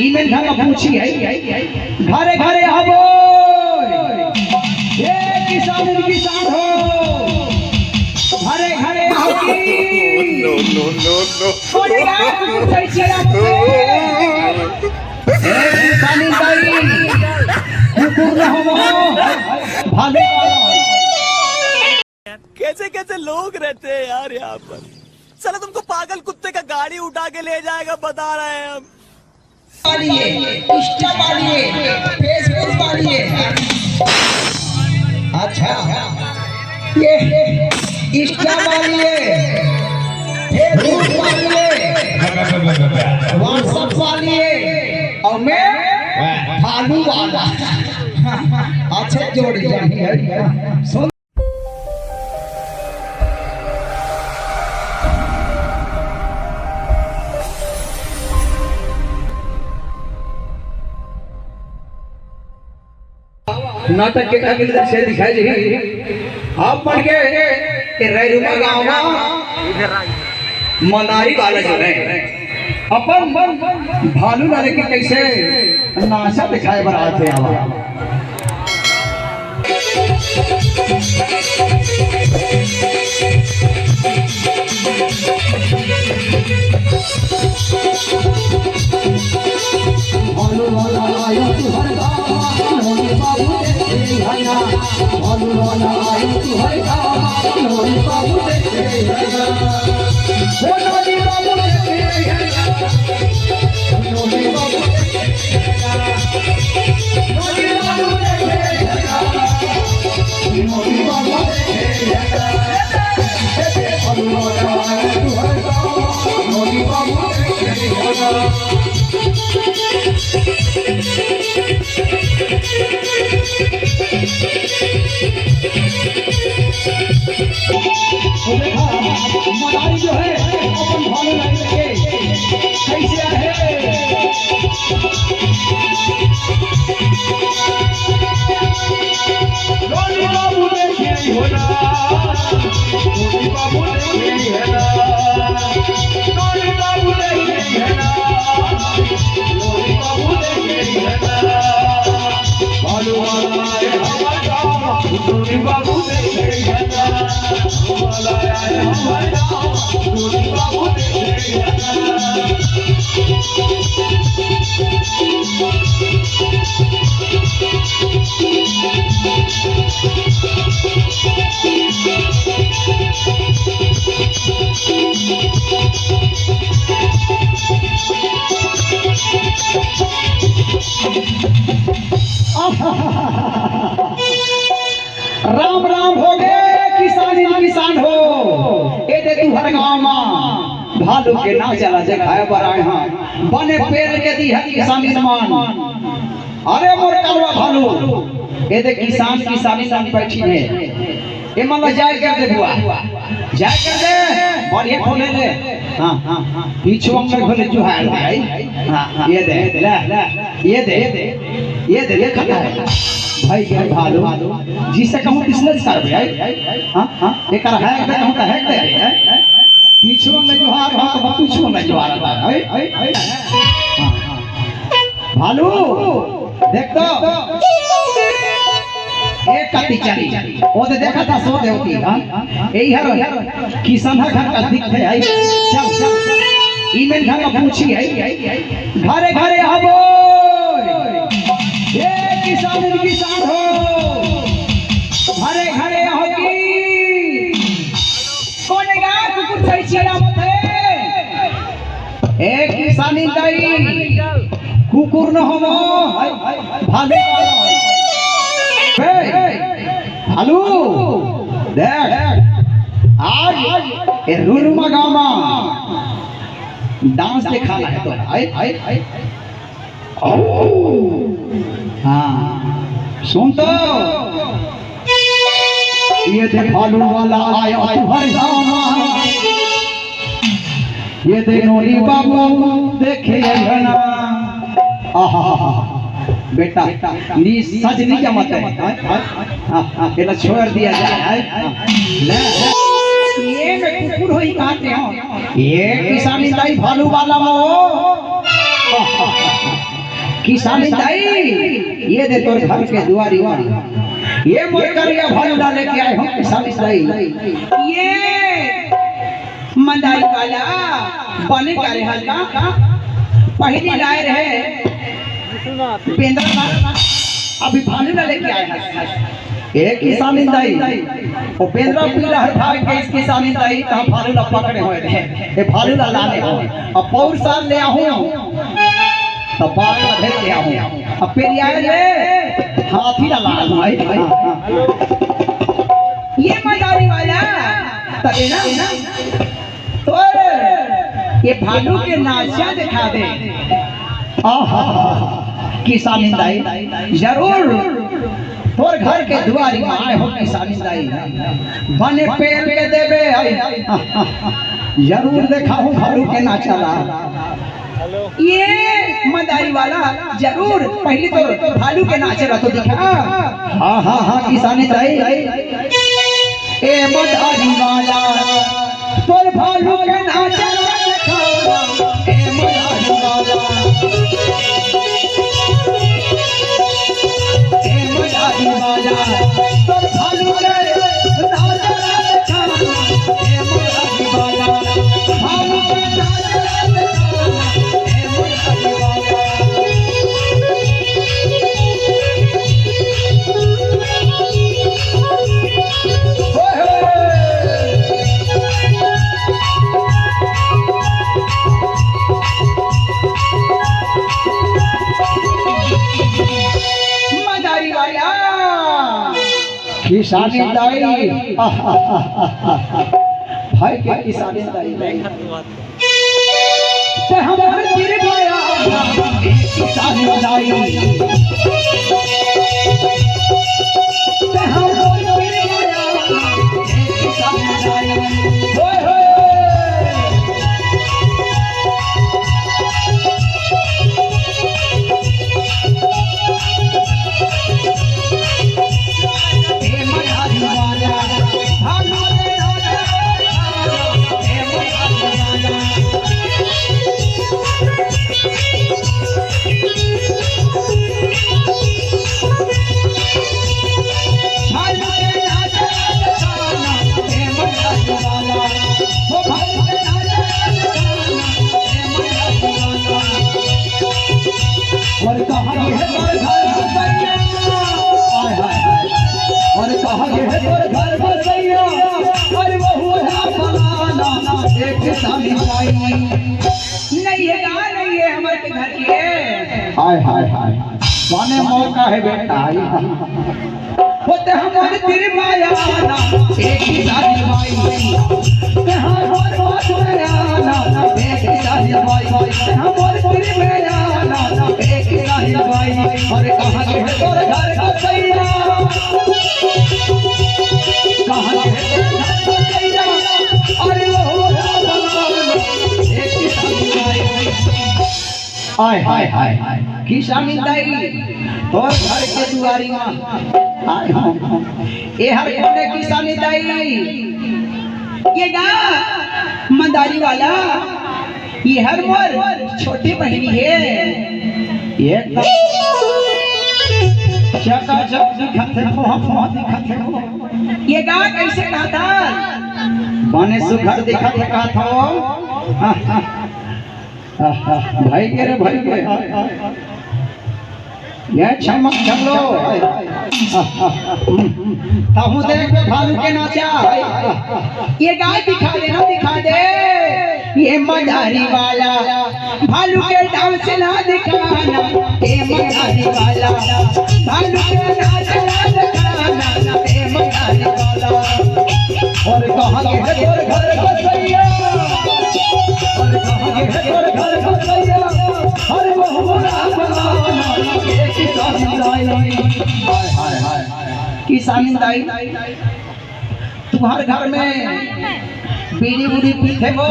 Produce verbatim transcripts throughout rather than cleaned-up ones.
इमन घर में पूछी है, घरे घरे हबो। ये किसान, किसान हो, घरे घरे हबो। No, no, no, no। कोने का कुकुर सही चला। ए, किसानी दाई, कुकुर न हो, भालू। कैसे कैसे लोग रहते हैं यार यहाँ पर। साला तुमको पागल कुत्ते का गाड़ी उठा के ले जाएगा, बता रहे हैं हम। वाली है, Insta वाली है, Facebook वाली है। अच्छा, ये Insta वाली है, Facebook वाली है, WhatsApp वाली है, और मैं भालू वाला। अच्छा, जोड़ी जानी है। सुन। नाटक के अगले दृश्य दिखाई जी। आप मन के ए रैरुमा गांव में मनारी वाला जो है, अपन भालू ला लेके कैसे नाचा दिखाए बर आथे। आवा। मदारी जो है अपन भालू लाइन लेके कैसे आए हैं? राम राम हो गे किसान, किसान हो। ए दे तुंहर गांव मा भालू के नाच ला देखाए बर आए हन। बने पेर के दिहा किसान मन। अरे मोर कलवा भालू, ए दे किसान, किसान मन बैठी हे। ए मन ला जाए कर दे बुआ, जाए कर दे। बढ़िया खोले ले। हाँ, हाँ, हाँ। पीछू अंगन खोले जुहार भाई। हाँ, हाँ। ये दे, ले, ले। ये दे, ये दे, ये खड़ा है। भाई के भालू, जिसे कहूँ business कर भाई। हाँ, हाँ। एक कर है, कहूँ तो है, है। पीछू में जुहार, हाँ, तो पीछू में जुहार आता है। हाँ, हाँ। भालू, देख तो। ए कति चली। ओ दे देखा था सो देवती, हाँ? ए हर किसनहा घर का दिखथे है। चल, चल। इमन घर में पूछी है। घरे घरे हबो। ए किसान, किसान हो। घरे घरे हो की। कोने गा कुकुर सही चिल्लावत हे? ए किसानी दाई, कुकुर न होवो, भालू। ए, भालू, देख, आज ए रुरुमा गांव मा dance दिखाना है तो, आए, आए, आए। ओ, हाँ, सुन तो, ये दे भालू वाला आया तुहर गाँव। ये दे नोनी बाबू देखे अइहना। आहा, बेटा, नी सजनी का मत है। हाँ, हाँ, हाँ, एला छोड़ दिया जाए। हाँ, हाँ, ले। ये मैं कुकुर होई कहते हो। ये किसानी दाई भालू वाला वो। किसानी दाई, ये दे तोर घर के दुआरी मा, ये मोर करिया भालू ला लेके आए हों किसानी दाई। ये मदारी वाला बने करे हल का, पहिली लाए रहे बेंदरा ला, अभी भालू ला लेके आए हल। ए किसानी दाई, ओ बेंदरा पीला हर भाग के इस किसानी दाई, तहाँ भालू ला पकड़े होए रहे, ए भालू ला लाने होए। अब पौर साल ले आहूँ, त बाघ ला धर ले आहूँ। अब पेरियाए ले, हाथी ला लाने होए। ये मदारी वाला, तबे ना, तोर ये भालू के नाचा दिखा दे। आहा, किसानी दाई, जरूर तोर घर के दुआरी मा आए हों किसानी दाई, बने पेल के देबे, जरूर देखाहूँ भालू के नाचा ला। ये मदारी वाला, जरूर पहिली तो भालू के नाचा ला तो दिखा। हाँ, हाँ, हाँ, किसानी दाई, ए मदारी वाला, तोर भालू के नाचा ला दिखा। ए मदारी वाला, ए मदारी वाला, तोर भालू के नाचा ला दिखा। ए मदारी वाला, भालू के नाचा ला दिखा। ए मदारी वाला। मदारी वाला। किसानी दाई। भाई के किसानी दाई। ते हमर गिर गया, किसानी दाई। ते हमर गिर गया, किसानी दाई। होय, होय। और कहाँ के है तोर घर बसैया? हाय, हाय, हाय। और कहाँ के है तोर घर बसैया? अरे वो हुआ फलाना, एक साली पाई। नहीं है, कहाँ नहीं है हमारे घर के? हाय, हाय, हाय। कौने मौका है बेटा? होते हमारे तेरे माया ना, एक ही साली पाई। ते हमर बात में आना, एक ही साली बाई। ते हमर दिल में आना, एक ही साली बाई। अरे कहाँ के है तोर घर बसैया? कहाँ के है तोर घर बसैया? अरे वो हो एक ही साली बाई। आय, हाय, हाय, हाय। किसानी दाई, तोर घर के दुआरी मा आए हों। ए हर कोने किसानी दाई, ये गा मदारी वाला, ये हर मोर छोटी बहिनी हे। ये चकाचक दिखत हे, फोहा फोहा दिखत हे। ये गा कैसे कहत हे? बने सुघर दिखत हे कहत हों। भाई के रे, भाई के। ये छमक छमलो। तहूँ देख के भालू के नाचा। ये गाय दिखा दे ना, दिखा दे। ये मदारी वाला भालू के डांस ना दिखाना। ये मदारी वाला भालू के नाच ना दिखाना। ये मदारी वाला। और कहाँ के है तोर घर बसैया? और कहाँ के है तोर घर बसैया? अरे वो हुआ फलाना, एक साली दाई। हाय, हाय, हाय। किसानी दाई, तुम्हार घर में बीड़ी उड़ी पीथे वो?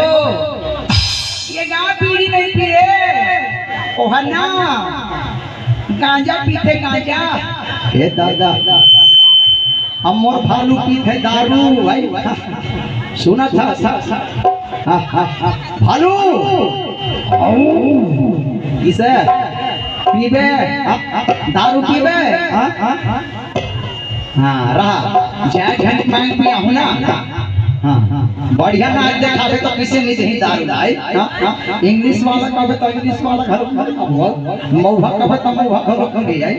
ये गा बीड़ी नहीं पिए, ओ है ना, गांजा पीथे, गांजा। हे दादा, अब मोर भालू पीथे दारू, भाई। सुनत हस? भालू। किसे? पीबे? हाँ, हाँ, दारू पीबे? हाँ, हाँ, हाँ। हाँ, रहा। जय झन मैं पिया हूँ ना। हाँ, हाँ। बढ़िया नाच देखाबे तो किसे नहीं देही दारू लाई? हाँ, हाँ। इंग्लिश वाला कहबे तो इंग्लिश वाला घर में, मौहा कहबे तो मौहा घर में ले आई।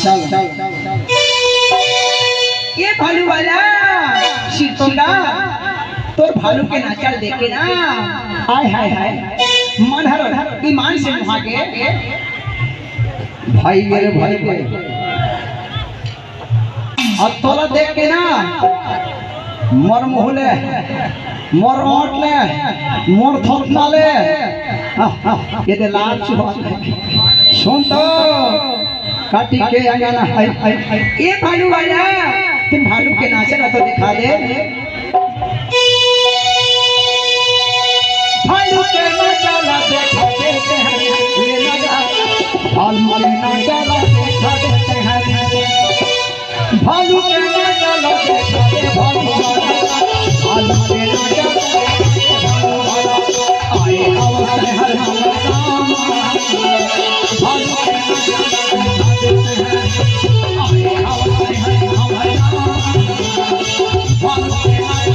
चल, चल, चल। ये भालू वाला, सिरतोंडा, तोर भालू के नाचा ल देख के ना, हाय, हाय, हाय, मन हर ईमान से मुहा गे। भाई गे रे, भाई गे। अब तोला देख के ना, मोर मुँह ले, मोर ओंठ ले, मोर थोथना ले, ये दे लाल चुहा। सुन तो, काटी के अंगना है, है, है। ए भालू वाला, तुम भालू के नाचे ला तो दिखा दे। भालू के नाचा ला देखा देते हैं, ये लगा। भालू के नाचा ला देखा देते हैं। भालू के नाचा ला देखा दे, भालू वाला। भालू के नाचा ला देखा दे, भालू वाला। आए अवसर हर हर काम। भालू के नाचा ला देखा देते हैं। आए अवसर हर हर काम। भालू के नाचा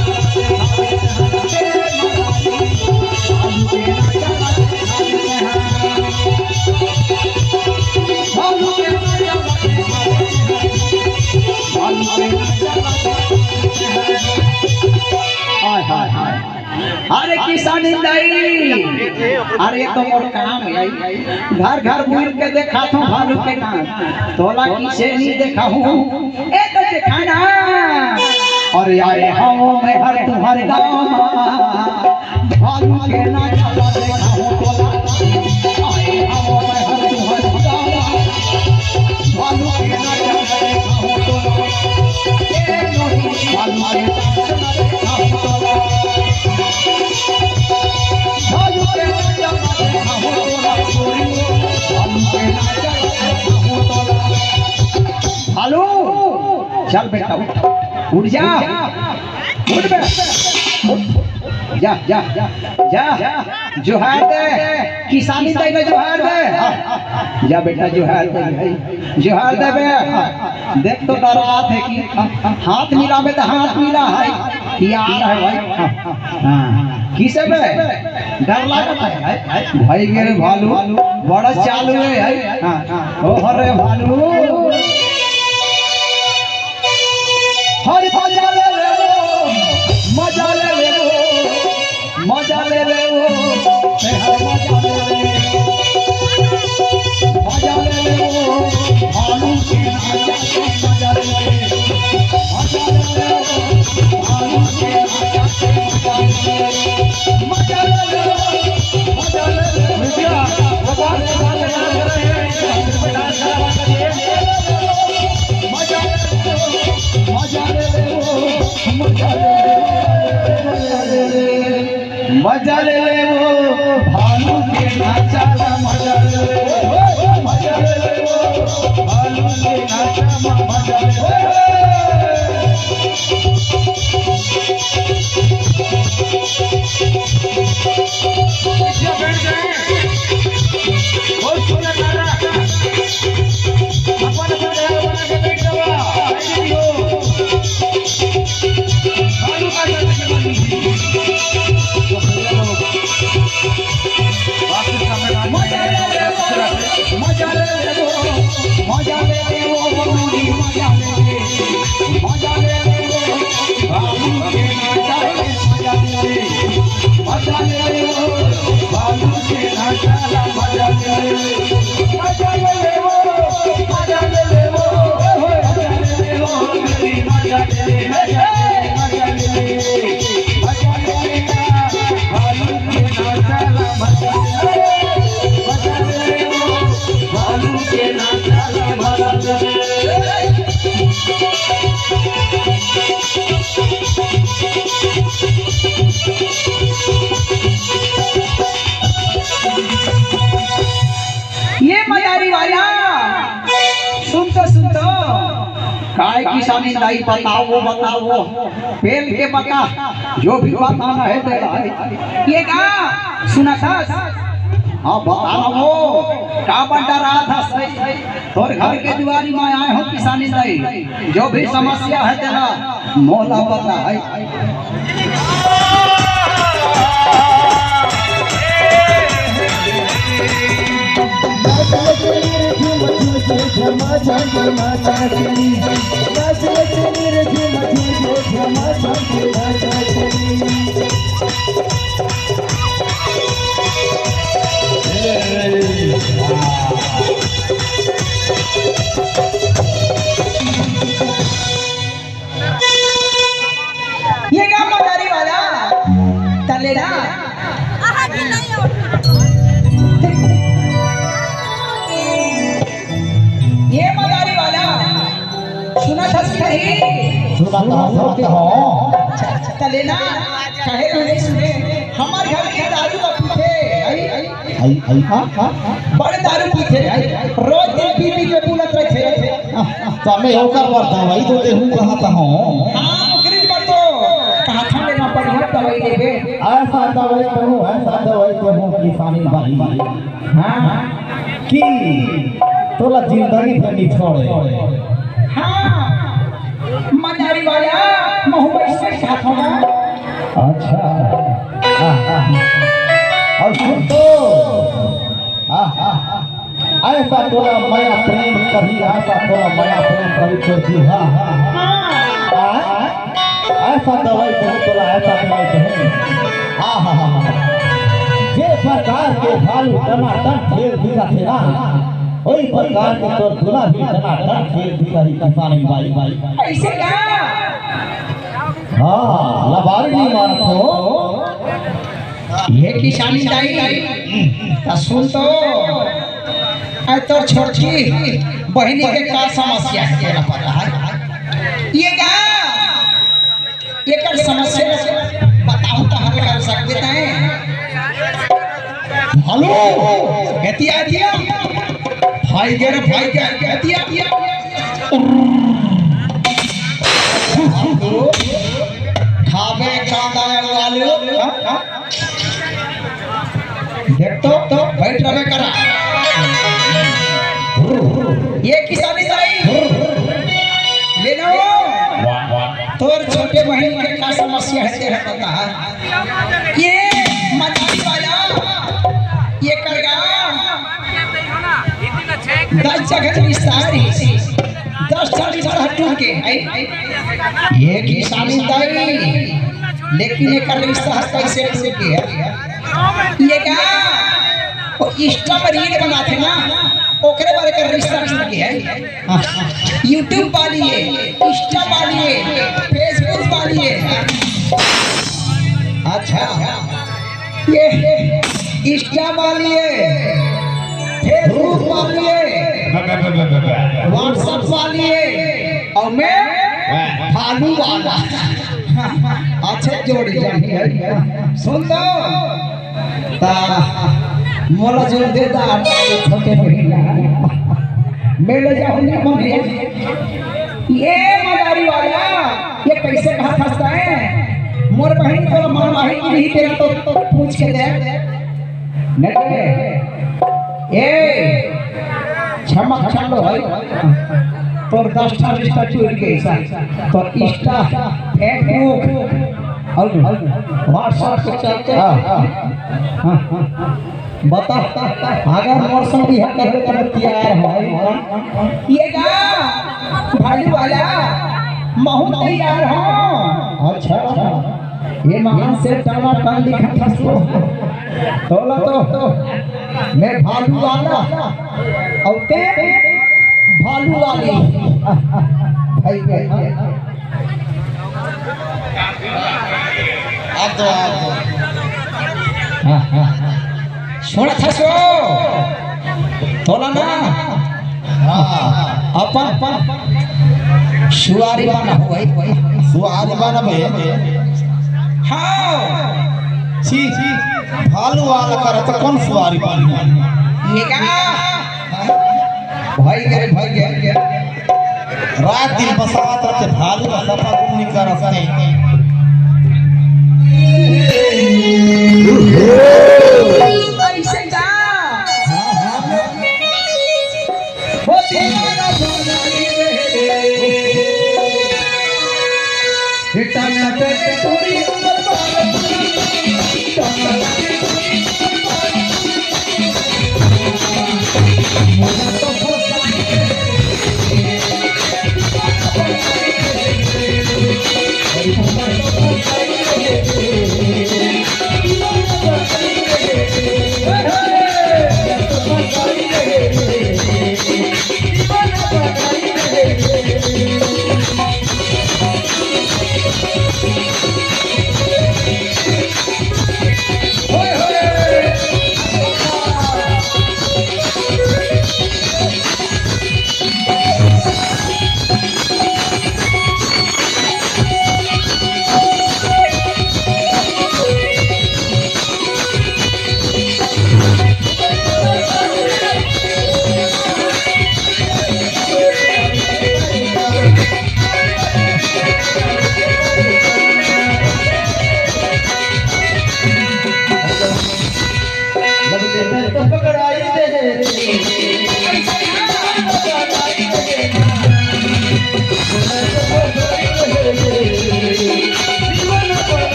ला देखा देते हैं। भालू के नाचा ला देखा देते हैं। हाय, हाय, हाय। अरे किसानी दाई, अरे ये तो मोर काम है। घर घर बुल के देखाथों भालू के नाच, तोला किसे नहीं देखाहूँ, ए तो देखा ना। अरे आए हँव मैं हर तुम्हर गाँव मा, भालू के नाचा ला देखाहूँ तोला। आए हँव मैं हर तुम्हर गाँव मा, भालू के नाचा ला देखाहूँ तोला। ए नोनी, भालू के नाचा ला देखाहूँ तोला। भालू के नाचा ला देखाहूँ तोला, छोरी, भालू के नाचा ला देखाहूँ तोला। भालू, चल बेटा, उठ, उठ जा, उठ बे, उठ, जा, जा, जा, जोहार दे, किसानी दाई ला जोहार दे, जा बेटा, जोहार दे, जोहार दे बे। देख तो डरात हे कि हाथ मिलाबे त हाथ मिला हे, कि आ रहा है भाई। हाँ, किसे बे? डर लागत है भाई। भाई गे रे भालू, बड़ा चालू है भाई। हाँ, ओ हरे भालू। हर मजा ले ले वो, मजा ले ले वो, मजा ले ले वो, ते हर मजा ले ले। मजा ले ले वो, भालू के नाचा के मजा ले ले। मजा ले ले वो, भालू के नाचा के मजा ले ले। मजा ले ले वो, मजा ले ले वो। भैया, भगवान के साथ नाच रहे हैं, डांस करा करिए। मजा ले ले वो, मजा ले ले वो, भालू के नाचा ला मजा ले ले वो, मजा ले ले वो, भालू के नाचा मा मजा ले ले वो। पीछे बैठ जाए। बहुत सुंदर नारा। अपन अपन जगह बना के बैठ जाओ। भालू का जगह के मालिक। वापस सामने आ जाए। मजा ले ले वो, मजा ले ले वो, मजा ले ले वो, मजा ले ले, मजा ले ले वो। भालू के नाचा के मजा ले ले। मजा ले ले वो, भालू के नाचा ला मजा ले ले। मजा ले ले वो, मजा ले ले वो, मजा ले ले वो, मजा ले ले, मजा ले ले, मजा ले ले। मजा ले ले ना, भालू के नाचा ला मजा ले ले। मजा ले ले वो, भालू के नाचा ला मजा ले ले। ये मदारी वाला, सुन तो, सुन तो। काय किसानी दाई, बताओ, बताओ। पेल के बता, जो भी बताना है तेरा। ये का सुना था? हाँ, बताना वो। का अपन डरा था सही, तोर घर के दुआरी में आए हो किसानी दाई, जो भी समस्या है तेला मोला बताई। ये का मदारी वाला? तले ना। ये मदारी वाला। सुना था कि नहीं? सुना था, सुना था। तले ना। कहे तो नहीं सुने। हमार घर के दारू का पीते। आई, आई। आई, आई, हाँ, हाँ, हाँ। बड़े दारू पीथे, रोज दिन पी पी के बुलत रहिथे। हाँ, हाँ, तो मैं ओकर बर दवाई तो देहूँ कहत हँव। हाँ, ओकरे बर तो कहत हँव, लेना बढ़िया दवाई देबे। ऐसा दवाई देहूँ, ऐसा दवाई देहूँ किसानी भाई। हाँ। कि तोला जिंदगी भर नहीं छोड़े। हाँ, मदारी वाला, महू वैसे कहत हँव। अच्छा। आह, आह। अउ सुन तो। आह, आह। ऐसा तोला मया प्रेम करी, ऐसा तोला मया प्रेम करी तोर जीवा। आह, ऐसा दवाई देहूँ तोला, ऐसा दवाई देहूँ। आह, आह, आह। जे प्रकार के भालू टनाटन खेल दिखथे ना, ओही प्रकार के तोर दूल्हा भी टनाटन खेल दिखही किसानी बाई। ऐसे का? हाँ, लबारी नहीं मानत हो। ये किसानी दाई, त सुन तो, अरे तोर छोटकी बहिनी के का समस्या है, तेला पता है? ये का? एकर समस्या बताहूँ त हल कर सकबे तैं। हेलो, एती आ दिया। भाई गे रे, भाई गे, एती आ दिया। खाबे कांदा आलू, हाँ? देख तो, तो बैठ रहबे करा। ये किसानी दाई, ले लो। वाह, वाह। तोर छोटे बहिन के का समस्या है, तेला बता। ये मदारी वाला, ये करगा, दस जगह रिश्ता है, दस चालीस हटू के, आई, आई। ये किसानी दाई, लेकिन एकर रिश्ता ह कइसे टूट गे? ये का? वो Insta पर reel बनाथे ना, ओकरे बर एकर रिश्ता टूट गे। हाँ, YouTube वाली है, Insta वाली है, Facebook वाली है। अच्छा, ये Insta वाली है, Facebook वाली है, WhatsApp वाली है, अउ मैं भालू वाला। अच्छा जोड़ी जानी है। सुन तो, ता मोला जोड़ दे दा, छोटे बहिन ला। मैं ले जाऊँ नहीं मम्मी। ये मदारी वाला, ये कइसे कहा फंसता है? मोर बहिन तो मनमाही की नहीं, तेला तो पूछ के देख। नहीं, ए, छमक छलो है। तोर दस ठा रिश्ता टूट गे सा। तोर Insta, Facebook अउ WhatsApp के चलते। हाँ, हाँ। हाँ, हाँ। बता, अगर मोर संग बिहा करबे त मैं तैयार हँव। ये का? भालू वाला, महू तैयार हँव। अच्छा, अच्छा। ये महान से टनाटन दिखत हस तो। तोला तो मैं भालू वाला, अउ तैं भालू वाली। भाई, भाई। आ तो, आ तो। हाँ, हाँ। सुनत हस वो? तोला ना। हाँ। अपन, अपन सुवारी बना हो भाई। सुवारी बना बे। हाँ। छी, भालू वाला करत कोन सुवारी बना? ये का? भाई गे रे, भाई गे रे। रात दिन बसावत रहथे, भालू का सफा गुम नहीं करत हे। अइसे का? हाँ, हाँ।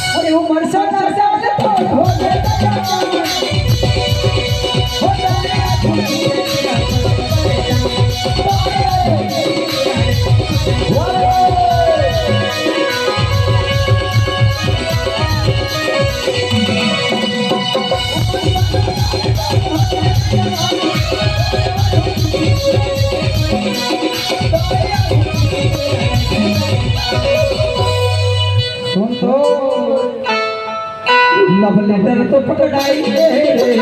अरे वो मरसा, मरसा, मरसा। सुन तो, love letter तो पकड़ाई दे रे,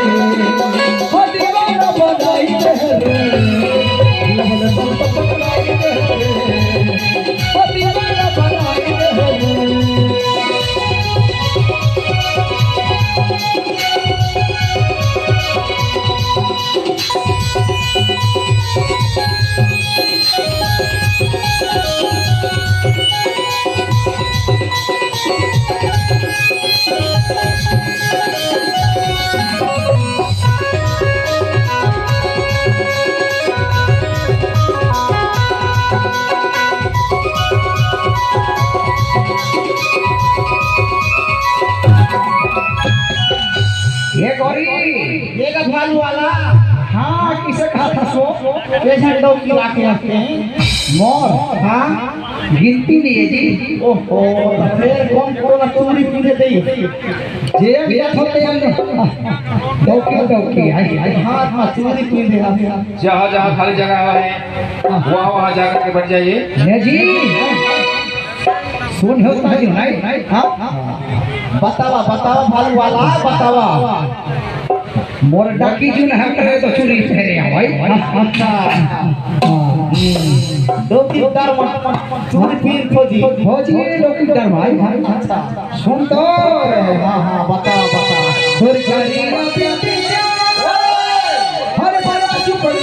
हो दीवाना बनाई दे रे। Love letter तो पकड़ाई दे रे, हो दीवाना बनाई दे रे। ये गौरी, ये का भालू वाला। हाँ, किसे कहा था सो? ये झंडों की लाख लगते हैं। मोर, हाँ, गिनती नहीं है जी। ओहो, तो फिर कौन कौन चूड़ी पीने दे? जे भी हाथ होते हैं, डौकी, डौकी, आई, आई। हाथ में चूड़ी पीने दे। जहाँ जहाँ खाली जगह है, वहाँ वहाँ जा करके बैठ जाइए। नहीं जी। सुन हो तो नहीं, नहीं, हाँ? बतावा, बतावा, भालू वाला, बतावा। मोर डाकी जुन हम कहे तो चूड़ी पहने हैं भाई। अच्छा। हाँ। दो तीन तार मत, चूड़ी पीन फौजी। फौजी, दो तीन तार भाई। अच्छा। सुन तो। हाँ, हाँ, बतावा, बतावा। तोर जानी हरे भरे चुपड़